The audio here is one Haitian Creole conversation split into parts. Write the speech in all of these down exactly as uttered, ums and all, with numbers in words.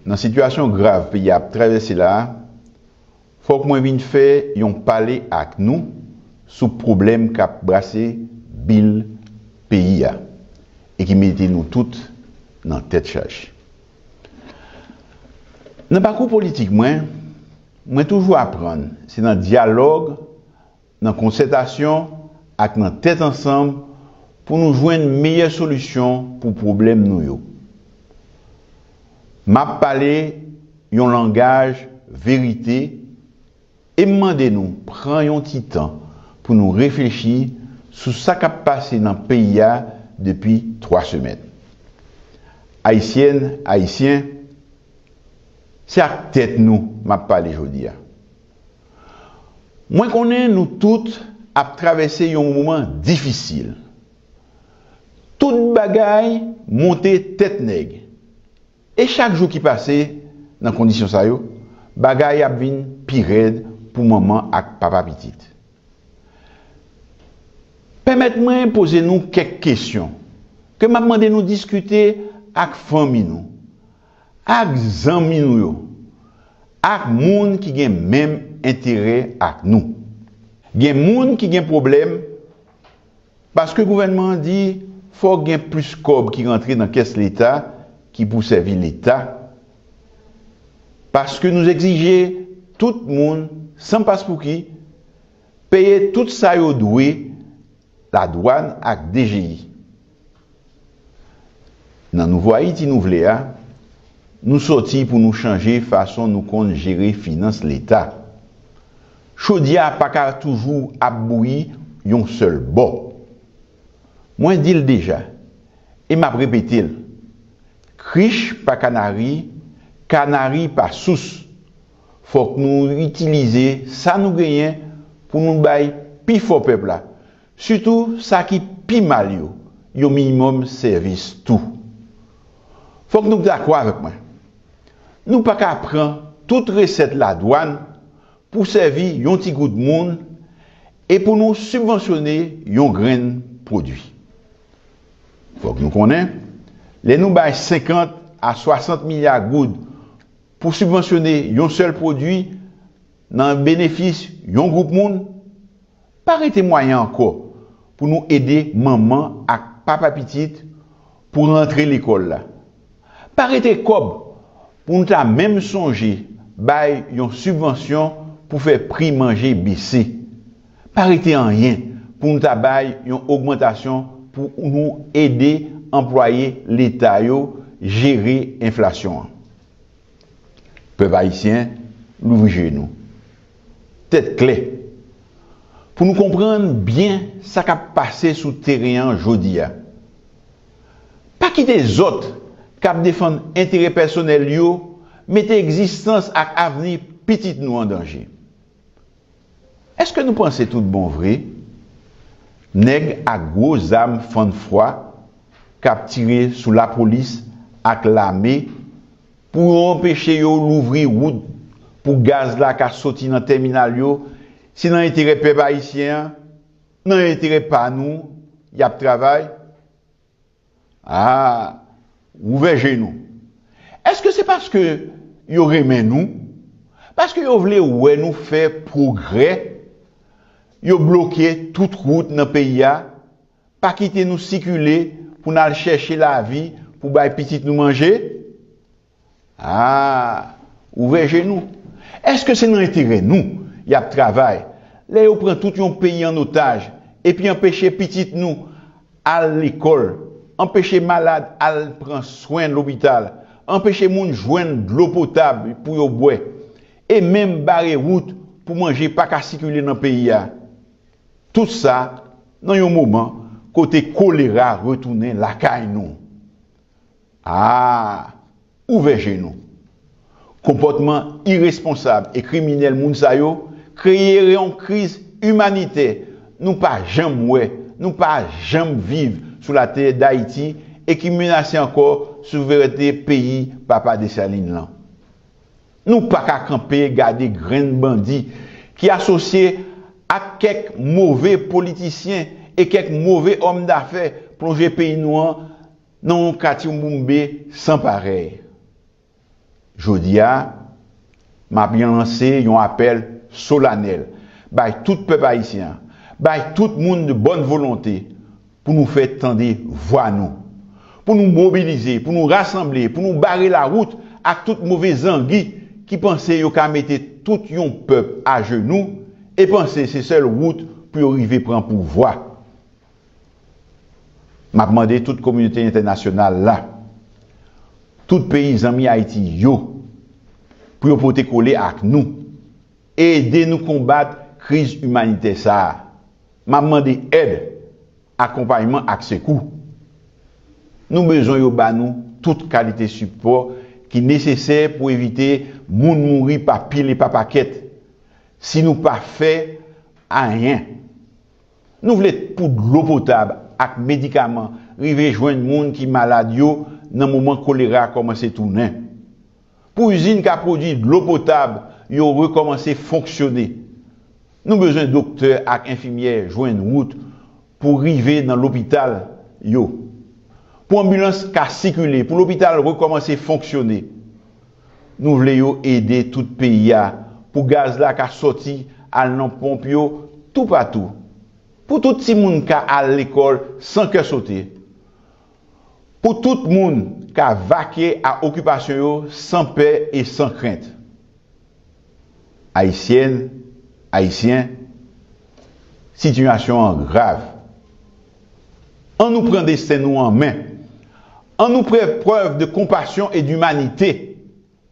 Nan sitiyasyon grav peyi a ap travèse la a, fòk mwen vin fè yon pale ak nou sou pwoblèm k ap brase bil peyi a e ki mete nou tout nan tèt chaje. Nan pakou politik mwen, mwen toujou aprann se nan dyalòg, nan konsètasyon ak nan tèt ansanm pou nou jwenn meyè solisyon pou pwoblèm nou yo. M ap pale yon langaj verite e m mande nou pran yon ti tan pou nou reflechi sou sa k ap pase nan peyi a depi twa semèn. Ayisyèn, Ayisyen, se ak tèt nou m ap pale jodi a. Mwen konnen nou tout ap travèse yon moman difisil. Tout bagay monte tèt nèg. E chak jou ki pase nan kondisyon sa yo, bagay ap vin pi rèd pou manman ak papa pitit. Pèmèt mwen poze nou kèk kesyon ke m ap mande nou diskite ak fanmi nou, ak zanmi nou yo, ak moun ki gen menm enterè ak nou. Gen moun ki gen pwoblèm paske gouvènman an di fòk gen plis kòb ki rantre nan kès Leta ki pou sèvi Leta, paske nou egzije tout moun, san paspouki, peye tout sa yo dwe ladwàn ak D G I. Nan nouvo Ayiti nou vle a, nou sòti pou nou chanje fason nou konn jere finans Leta. Chodyè a pa ka toujou ap bouyi yon sèl bò. Mwen di l deja, e m ap repete l, krich pa kanari, kanari pa sous. Fòk nou itilize sa nou genyen pou nou bay pifò pèp la, sitou sa ki pi mal yo, yon minimòm sèvis tou. Fòk nou dakò avèk mwen. Nou pa ka pran tout resèt ladwàn pou sèvi yon ti gwoup moun e pou nou sibvansyone yon grenn pwodui. Fòk nou konnen, lè nou bay senkant a swasant milya goud pou sibvansyone yon sèl pwodui nan benefis yon gwoup moun, pa rete mwayen ankò pou nou ede manman ak papa pitit pou rantre lekòl la. Pa rete kòb pou nou ta menm sonje bay yon sibvansyon pou fè pri manje bese. Pa rete anyen pou nou ta bay yon ogmantasyon pou nou ede anplwaye Leta yo jere enflasyon an. Pèp ayisyen, louvri je nou. Tèt klè. Pou nou konprann byen sa k ap pase sou teren an jodi a. Pa kite zòt k ap defann enterè pèsonèl yo mete egzistans ak avni pitit nou an danje. Èske nou panse tout bon vre, nèg ak gwo zam fann fwa k ap tire sou lapolis ak lame pou yo anpeche yo louvri wout pou gaz la ka soti nan tèminal yo, se nan enterè pèp ayisyen an, nan enterè pa nou y ap travay? A, ouvè je nou. Èske se paske yo renmen nou? Paske yo vle wè nou fè pwogrè? Yo bloke tout wout nan peyi a, pa kite nou sikile pou n al chèche lavi pou bay pitit nou manje? A, ouvè je nou. Èske se nan enterè nou y ap travay lè yo pran tout yon peyi an otaj epi anpeche pitit nou al lekòl, anpeche malad al pran swen lopital, anpeche moun jwenn dlo potab pou yo bwè, e menm bare wout pou manje pa ka sikile nan peyi a? Tout sa nan yon moman kote kolera retounen lakay nou. A, ouvè je nou. Konpòtman iresponsab e kriminèl moun sa yo kreye yon kriz imanitè nou pa janm wè, nou pa janm viv sou latè Dayiti e ki menase ankò souverènte peyi Papa Desalin lan. Nou pa ka kanpe gade grenn bandi ki asosye ak kèk move politisyen e kèk move òm dafè plonje peyi nou an nan yon katyoumboumbe san parèy. Jodi a, m ap lanse yon apèl solanèl bay tout pèp ayisyen an, bay tout moun de bòn volonte pou nou fè tande vwa nou, pou nou mobilize, pou nou rasanble, pou nou bare lawout ak tout move zangi ki panse yo ka mete tout yon pèp ajenou e panse se sèl wout pou yo rive pran pouvwa. M ap mande tout kominote entènasyonal la, tout peyi zanmi Ayiti yo, pou yo pote kole ak nou, ede nou konbat kriz imanitè sa a. M ap mande èd, akonpayman ak sekou. Nou bezwen yo ba nou tout kalite sipò ki nesesè pou evite moun mouri pa pil e pa pakèt. Si nou pa fè ayen, nou vle pou dlo potab ak medikaman rive jwenn moun ki malad yo nan moman kolera kòmanse tounen. Pou izin ka pwodui dlo potab yo rekòmanse fonksyone. Nou bezwen doktè ak enfimyè jwenn wout pou rive nan lopital yo. Pou anbilans ka sikile, pou lopital rekòmanse fonksyone. Nou vle yo ede tout peyi a pou gaz la ka sòti al nan ponp yo toupatou. Pou tout timoun ka al lekòl san kè sote. Pou tout moun ka vake a okipasyon yo san pè e san krent. Ayisyèn, Ayisyen, sitiyasyon an grav. An nou pran desten nou an men. An nou fè prèv de konpasyon e dimanite.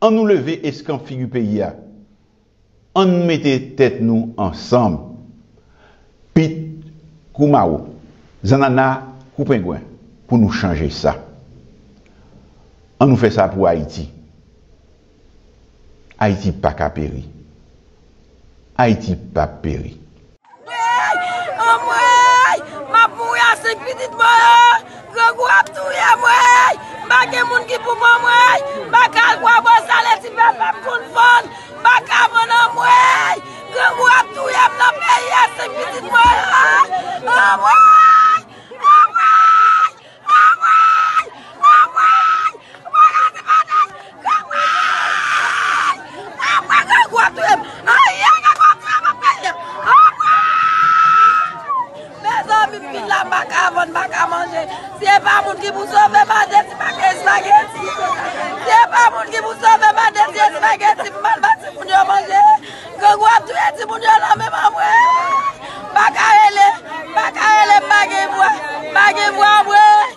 An nou leve eskanp figi peyi a. An nou mete tèt nou ansanm. Pit kou mawo, zannanna kou pengwen, pou nou chanje sa. An nou fè sa pou Ayiti. Ayiti pa ka peri. Ayiti p ap peri. Anmwey! M ap mouri a senk pitit mwen yo! Grangou ap touye m, wey! M pa gen moun ki pou ban m, wey! M pa ka al bwè bò sale ti pèpè m konn vann! M pa ka vann, anmwey! Grangou ap touye m nan peyi a, senk pitit mwen yo! Anmwey! Anmwey! Anmwey! Anmwey! Anmwey! Anmwey! Anmwey! Anmwey! Grangou ap touye m! Anmwey! Grangou ap touye m nan peyi a! Anmwey! Mezanmi, m vin la, m pa ka vann, m pa ka manje. Si e pa moun ki pou sove m, a de ti pake espageti. Si e pa moun ki pou sove m, a de ti espageti, m al ba timoun yo manje. Grangou ap touye timoun yo nan men m, anmwey. M pa ka rele, m pa ka rele, m pa gen vwa, m pa gen vwa, anmwey.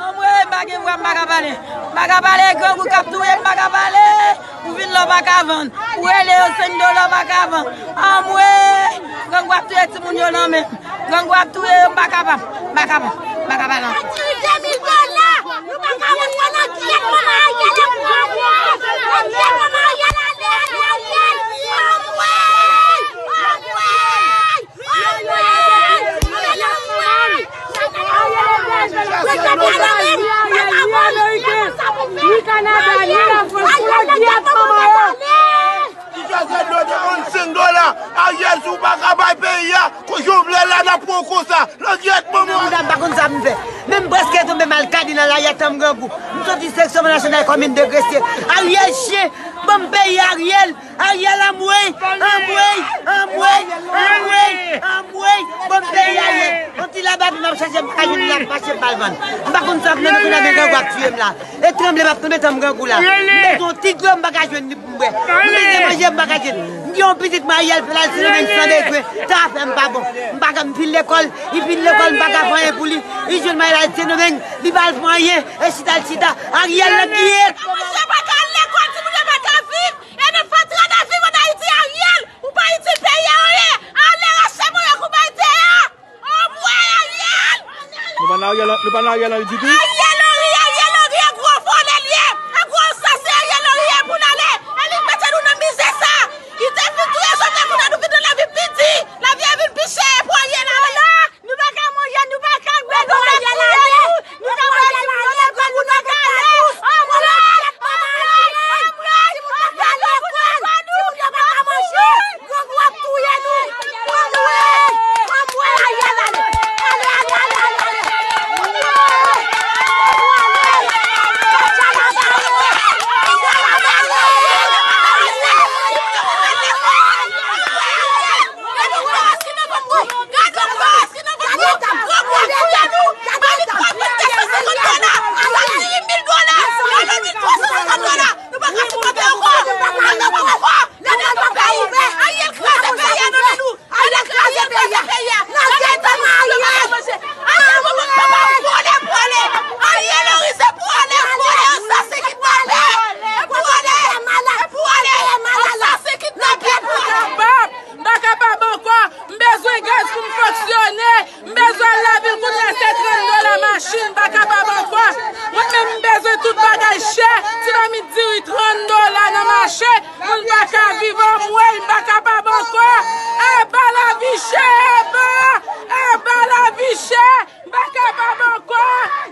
Anmwey, m pa gen vwa, m pa ka pale. M pa ka pale, grangou k ap touye m, m pa ka pale. Ou vin la, w pa ka vann. Ou rele yo senk dola, w pa ka vann. Anmwey, grangou ap touye timoun yo nan men m. Grangou ap touye yo, m pa kapab. M pa kapab. M pa kapab, non. Anmwey! Anmwey! Anmwey! Anmwey! Anmwey! Ni Kanada, ni Lafrans, pou langyèt manman yo. Ti Jozèf dwe depann senk dola. Ariel, si w pa ka bay peyi a, kou Jovenel la, n ap pran w konsa. Langyèt manman. Mwen menm, m pa konn sa pou m fè. Men m prèske tonbe malkadi nan lari a tanm grangou. M soti seksyon nasyonal komin de Gresye. Ariel chen, ban m peyi a, Ariel. Ariel, anmwey, anmwey, anmwey, anmwey, anmwey. Ban m peyi a, Ariel. Yon ti laba, m ap chache, m pa ka jwenn, m ap mache, m pa l vann. M pa konn sa pou m fè, men kounye a men grangou ap tiye m la. E tranble m ap tranble tanm grangou la. M bezwen yon ti dlo, m pa ka jwenn li pou m bwè. M bezwen manje, m pa ka jwenn. M gen yon pitit m, Ariel fè l al Sendomeng san bezwen. Sa afè m pa bon. M pa ka, m fin lekòl, li fin lekòl, m pa ka fè anyen pou li. Li jwenn m al Sendomeng, li pa al fè anyen. E chita l chita. Ariel nan kiyès? Mesye pa ka al lekòl, timoun yo pa ka viv. E nou fatra nan viv an Ayiti, Ariel. Ou pa itil peyi a anyen. Ale rache mwen yo kou bay tè a. Anmwey, Ariel! Nou pa nan Ariel, nou pa nan Ariel Henry ditou? Ariel Henry, Ariel Henry, e gwo vòlè l ye! E gwo sasen Ariel Henry ye pou n ale! E li k mete nou nan mizè sa! Li te fin touye Jovenel, kounye a nou vin nan lavi pi di! Lavi a vin pi chè pou Ariel ale! Nou pa ka manje, nou pa ka bwè, nou pa ka fouye, nou pa ka manje, nou pa ka ale! Anmwey! Anmwey! Anmwey! Anmwey! Grangou ap touye nou! Anmwey! Anmwey! Ariel ale! Ale, ale, ale, ale, ale! Anmwey! Mache, moun pa ka viv, anmwey, m pa kapab ankò. Aba lavi chè, aba, aba lavi chè, m pa kapab ankò.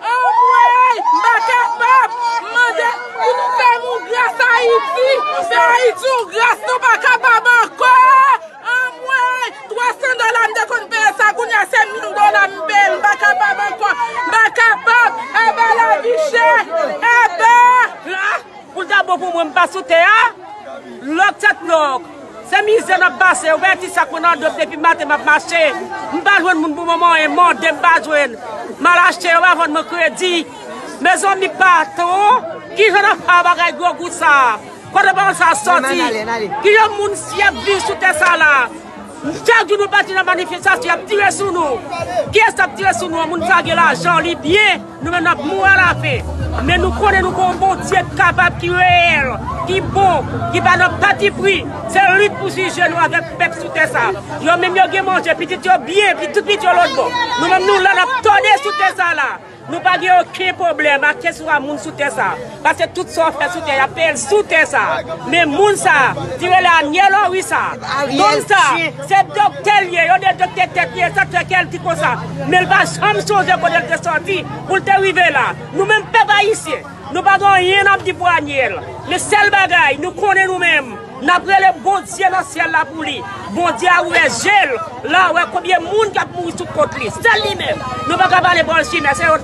Anmwey, m pa kapab. M mande pou nou fè m yon gras Ayiti. Fè Ayiti yon gras, nou pa kapab ankò. Anmwey, twa san dola m te konn peye sa, kounye a se mil dola m peye, m pa kapab ankò. M pa kapab. Aba lavi chè, aba. Pou l ta bon pou mwen, m pa sou tè a. Lòk tèt lòk. Se mizè n ap pase. Ou wè ti sak mwen nan do m depi maten m ap mache. M pa jwenn moun pou mwen manyen, mande m pa jwenn. M al achte, yo pa vann mwen kredi. Mezanmi, patwon, kijan n ap fè a bagay gwo gou sa a? Kote pawòl sa a sòti? Kijan moun si ap viv sou tè sa a la? Chak jou nou pati nan manifestasyon, y ap tire sou nou. Kiyès k ap tire sou nou an? Moun sa gen lajan, li byen. Nou menm n ap mouri alafen. Men nou konnen nou gen yon Bondye k kapab, ki reyèl, ki bon, ki pa nan patipri. Se li k pou jije nou avèk pèp sou tè sa. Yo menm yo gen manje, pitit yo byen, pi- tout pitit yo lòtbò. Nou menm nou la n ap tòde sou tè sa la. Nou pa gen okenn pwoblèm ak keswa moun sou tè sa. Paske tout sa w fè sou tè, y ap peye l sou tè sa. Men moun sa, ti rele Aniel Henry sa, donn sa, se doktè l ye, yo di doktè tèt li ye, sa k fè kè l ti konsa. Men l pa janm sonje kote l te sòti pou l te rive la. Nou menm pèp ayisyen, nou pa gen anyen n ap di pou Aniel. Men sèl bagay, nou konnen nou menm, n ap rele Bondye nan syèl la pou li. Bondye a ouvè je l, la wè konbyen moun k ap mouri sou kont li. Sèl li menm. Nou pa ka pale pawòl chimè, se yo